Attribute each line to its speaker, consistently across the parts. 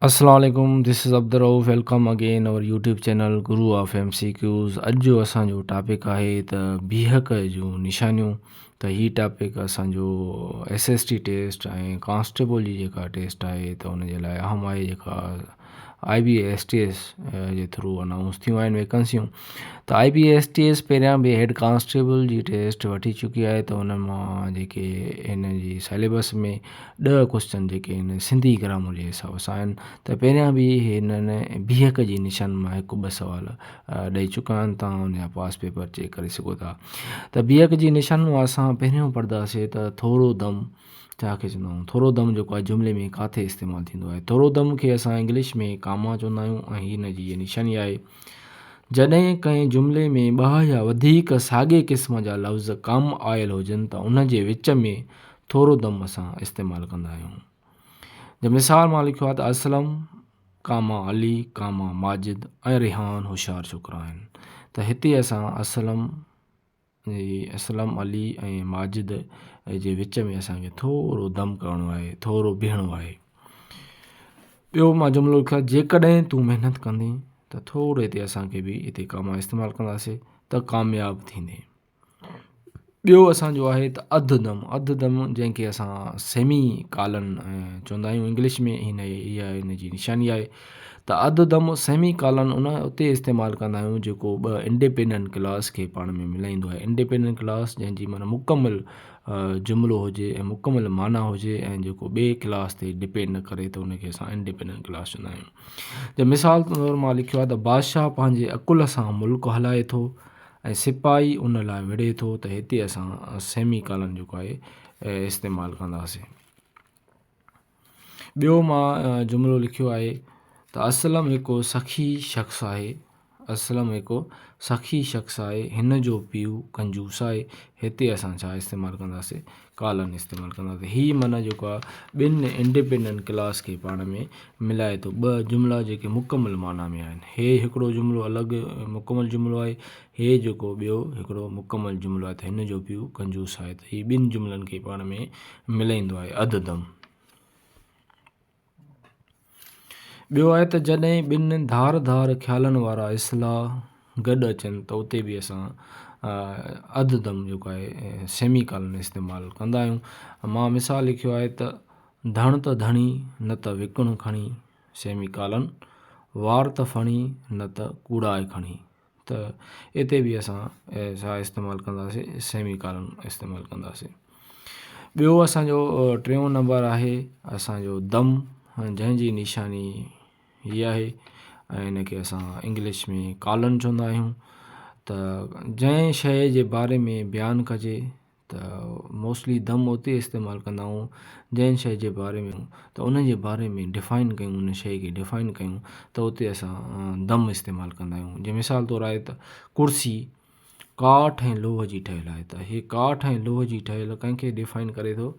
Speaker 1: السلام عليڪم this is Abdul Rauf welcome again our YouTube channel Guru of M C Qs اڄ جو اسان جو ٽاپڪ آهي ته بيهڪ جون نشانيون ته هي ٽاپڪ اسان جو S S T test ۽ constable جي جيڪا ٽيسٽ آهي ته ان جي لاء اهم آهي جيڪا I B S T S جي ٿرو انائونس ٿيون آهن ويڪنسيون ته I B S T S پهريان به هيڊ ڪانسٽيبل جي ٽيسٽ وٺي چڪي آهي ته ان مان جيڪي هن جي سليبس ۾ ڏهه ڪوشچن جيڪي آهن سنڌي گرامر جي حساب سان آهن ته پهريان به هنن بيهڪ جي نشان مان هڪ ٻه سوال ڏئي چڪا آهن تان ان جا پاس پيپر چيڪ ڪري سگهو ٿا ته بيهڪ جي نشان مان اسان پهريون پڙهنداسي ته ٿورو دم ڇا کي چوندا آهيون ٿورو دم جيڪو آهي جملي ۾ ڪاٿي استعمال ٿيندو آهي ٿورو دم کي اسان انگلش ۾ ڪاما چوندا آهيون ۽ هي هن جي نشاني آهي جڏهن ڪنهن جملي ۾ ٻه يا وڌيڪ ساڳي قسم جا لفظ ڪم آيل هجن ته ان جي وچ ۾ ٿورو دم اسان استعمال ڪندا آهيون جي مثال مان لکيو آهي ته اسلم ڪاما علي ڪاما ماجد ۽ ريحان هوشيار ڇوڪرا آهن ته هتي اسان اسلم اسلم علي ۽ ماجد جي وچ ۾ اسان کي ٿورو دم ڪرڻو آهي ٿورو بيهڻو آهي ٻيو مان جملو لکيو آهي جيڪڏهن تون محنت ڪندين ته ٿورو هتي اسان کي به هتي ڪاما استعمال ڪنداسين ته ڪامياب ٿيندين ٻيو اسانجو آهي ته اڌ دم اڌ دم جنهن کي اسان سيمي ڪالن چوندا آهيون انگلش ۾ هن اها هن جي نشاني آهي ته اڌ دم سيمي ڪالن ان اتي استعمال ڪندا آهيون جيڪو ٻه انڊيپينڊنٽ ڪلاس کي پاڻ ۾ ملائيندو آهي انڊيپينڊنٽ ڪلاس جنهن جي معنيٰ مڪمل جملو هجي ۽ مڪمل معنيٰ هجي ۽ جيڪو ٻئي ڪلاس تي ڊپينڊ نه ڪري ته ان کي اسان انڊيپينڊنٽ ڪلاس چوندا آهيون جي مثال طور مان لکيو آهي ته بادشاهه پنهنجي عقل سان ملڪ هلائي ٿو ۽ سپاهي ان لاء وڙهي ٿو ته هتي اسان سيمي ڪالن جيڪو آهي استعمال ڪنداسين ٻيو مان جملو لکيو آهي ته اسلم هڪ سخي شخص آهي اسلم هڪ سخي شخص آهي هن جو پيء ڪنجوس آهي هتي اسان ڇا استعمال ڪنداسين ڪالن استعمال ڪنداسين هي معنيٰ جيڪو آهي ٻن انڊيپينڊنٽ ڪلاس کي پاڻ ۾ ملائي ٿو ٻه جملا جيڪي مڪمل معنيٰ ۾ آهن هي هڪڙو جملو الڳ مڪمل جملو آهي هي جيڪو ٻيو هڪڙو مڪمل جملو آهي ته هن جو پيء ڪنجوس آهي ته هي ٻن جملن کي پاڻ ۾ ملائيندو آهي اڌ دم. ٻيو آهي ته جڏهن ٻن ڌار ڌار خيالن وارا اصلاح گڏ اچن ته اتي به اسان اڌ دم جيڪو آهي سيمي ڪالن استعمال ڪندا آهيون مان مثال لکيو آهي ته ڌڻ ته ڌڻي نه ته وڪڻ کڻي سيمي ڪالن وار ته ڦڻي نه ته ڪوڙائي کڻي ته اتي به اسان ڇا استعمال ڪنداسين سيمي ڪالن استعمال ڪنداسين ٻيو اسانجو ٽيون نمبر آهي اسانجو دم جنهن جي نشاني هي آهي ۽ ان کي اسان انگلش ۾ ڪالن چوندا آهيون ته جنهن شيء جي باري ۾ بيان ڪجي ته موسٽلي دم اتي استعمال ڪندا آهيون جنهن شيء جي باري ۾ ته ان جي باري ۾ ڊفائن ڪيون ان شيء کي ڊفائن ڪيون ته اتي اسان دم استعمال ڪندا آهيون جي مثال طور آهي ته ڪرسي ڪاٺ ۽ لوهه جي ٺهيل آهي ته هي ڪاٺ ۽ لوهه جي ٺهيل ڪنهن کي ڊفائن ڪري ٿو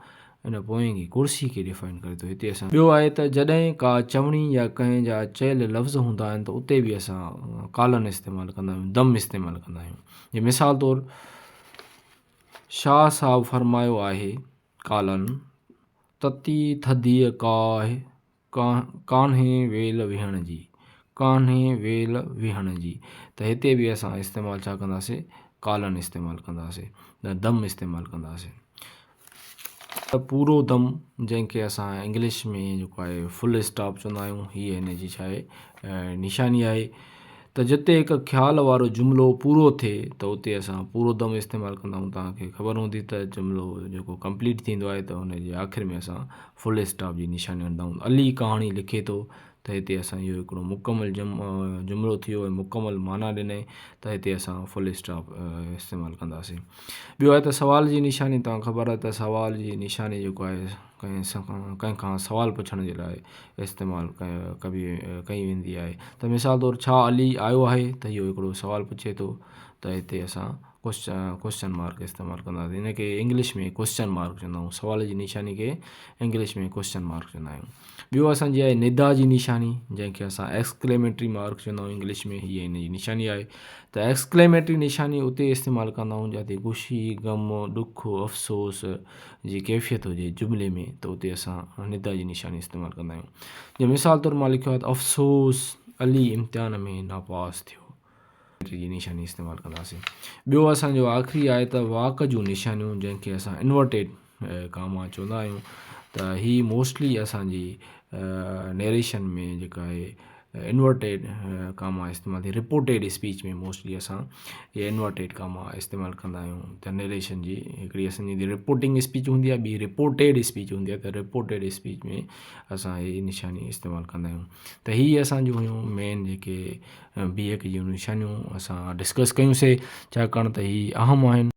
Speaker 1: ان پوئين کي ڪرسي کي ڊفائن ڪري ٿو هتي اسان ٻيو آهي ته جڏهن ڪا چوڻي يا ڪنهن جا چيل لفظ هوندا آهن ته اتي به اسان ڪالن استعمال ڪندا آهيون دم استعمال ڪندا آهيون جي مثال طور شاهه صاحب فرمايو آهي، ڪالن، تتي ٿڌيء ڪاهه، ڪانهي ويل ويهڻ جي، ڪانهي ويل ويهڻ جي ته هتي به اسان استعمال ڇا ڪنداسين ڪالن استعمال ڪنداسين نه دم استعمال ڪنداسين. ته پورو دم جنهن کي اسان انگلش ۾ جيڪو آهي فل اسٽاپ چوندا آهيون هي هن جي ڇا آهي نشاني آهي ته جتي هڪ خيال وارو جملو پورو ٿئي ته اتي اسان پورو دم استعمال ڪندا آهيون توهان کي خبر هوندي ته جملو جيڪو ڪمپليٽ ٿيندو آهي ته ان جي آخر ۾ اسان فل اسٽاپ جي نشاني هڻندا آهيون علي ڪهاڻي لکي ٿو ته هتي اسان اهو هڪڙو مڪمل جملو ٿي ويو ۽ مڪمل معنيٰ ڏنائين ته هتي اسان فل اسٽاپ استعمال ڪنداسين ٻيو آهي ته سوال جي نشاني توهان خبر آهي ته سوال جي نشاني جيڪو آهي ڪنهن سان ڪنهن کان سوال پڇڻ جي لاء استعمال ڪبي ڪئي ويندي آهي ته مثال طور ڇا علي آيو آهي ته اهو هڪڙو سوال پڇي ٿو ته هتي اسان ڪوئسچن مارڪ استعمال ڪنداسين ان کي انگلش ۾ ڪوئسچن مارڪ چوندا آهيون سوال جي نشاني کي انگلش ۾ ڪوئسچن مارڪ چوندا آهيون ٻيو اسان جي آهي ندا جي نشاني جنهن کي اسان ايڪسڪليميٽري مارڪ چوندا آهيون انگلش ۾ هي ان جي نشاني آهي ته ايڪسڪليميٽري نشاني اتي استعمال ڪندا آهيون جتي خوشي غم ڏک افسوس جي ڪيفيت هجي جملي ۾ ته اتي اسان ندا جي نشاني استعمال ڪندا آهيون جي مثال طور مان لکيو آهي ته افسوس علي امتحان ۾ ناپاس ٿيو جي نشاني استعمال ڪنداسين ٻيو اسان جو آخري آهي ته واڪ جون نشانيون جنهن کي اسان انورٽيڊ ڪاما چوندا آهيون ته هي موسٽلي اسان جي نيريشن ۾ جيڪا آهي انورٽيڊ ڪاما استعمال ٿي رپورٽيڊ اسپيچ ۾ موسٽلي اسان هي انورٽيڊ ڪاما استعمال ڪندا آهيون ته نيريشن جي هڪڙي اسان جي رپورٽنگ اسپيچ هوندي آهي ٻي رپورٽيڊ اسپيچ هوندي آهي ته رپورٽيڊ اسپيچ ۾ اسان هي نشاني استعمال ڪندا آهيون ته هي اسان جون هيون مين جيڪي بيهڪ جون نشانيون اسان ڊسڪس ڪيون سي ڇاڪاڻ ته هي اهم آهن.